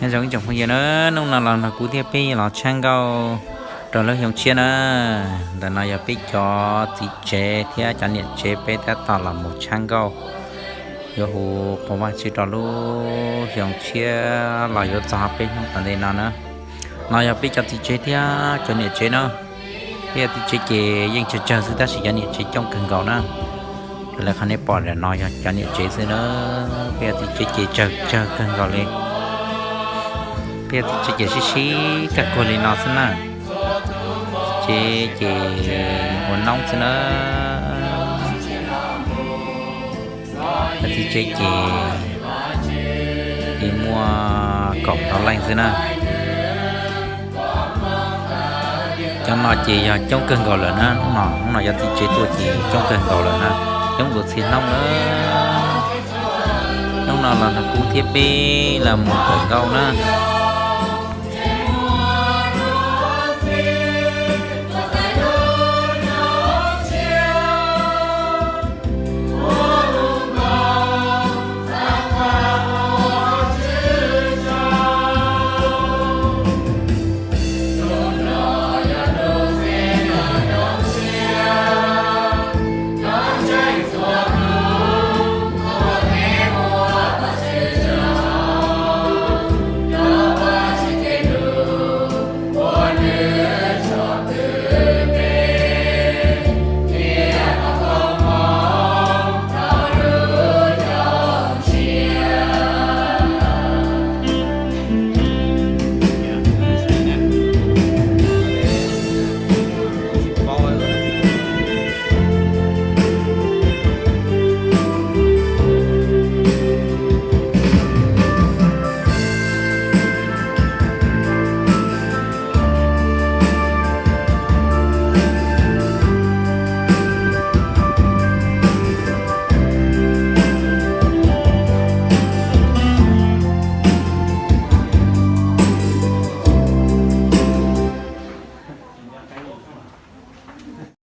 Nyob zoo ib tsoom phooj ywg na, hnub no los nrog kuv thiab peb los tshab nkauj rau lub xyoo tshiab na. Ntawm no yog peb cov txiv tsev thiab cov niam tsev peb tab tom los mus tshab nkauj yuav hu qhua Vajtswv rau lub xyoo tshiab los yuav txog peb hnub tom ntej no na. No yog peb cov txiv tsev thiab cov niam tsev na. Peb cov txiv tsev ces yeej tsawg tsawg xwb tab sis cov niam tsev coob kawg nkaus na. Raws li qhov nej pom ntawm no yog cov niam tsev xwb na. Peb cov txiv tsev ces tsawg tsawg kawg nkaus li. Peb cov txiv tsev ces sib sib kawg kuag li no xwb na. Txiv tsev ces ua noob xwb na. Cov txiv tsev ces muaj kaum tau leej xwb na. Cov no ces yog coob kawg nkaus lawm na. Hnub no, hnub no cov txiv tsev tuaj ces coob kawg nkaus lawm na, coob dua txhia hnub lawm. Hnub no los nrog kuv thiab peb los mus kawm nkauj na.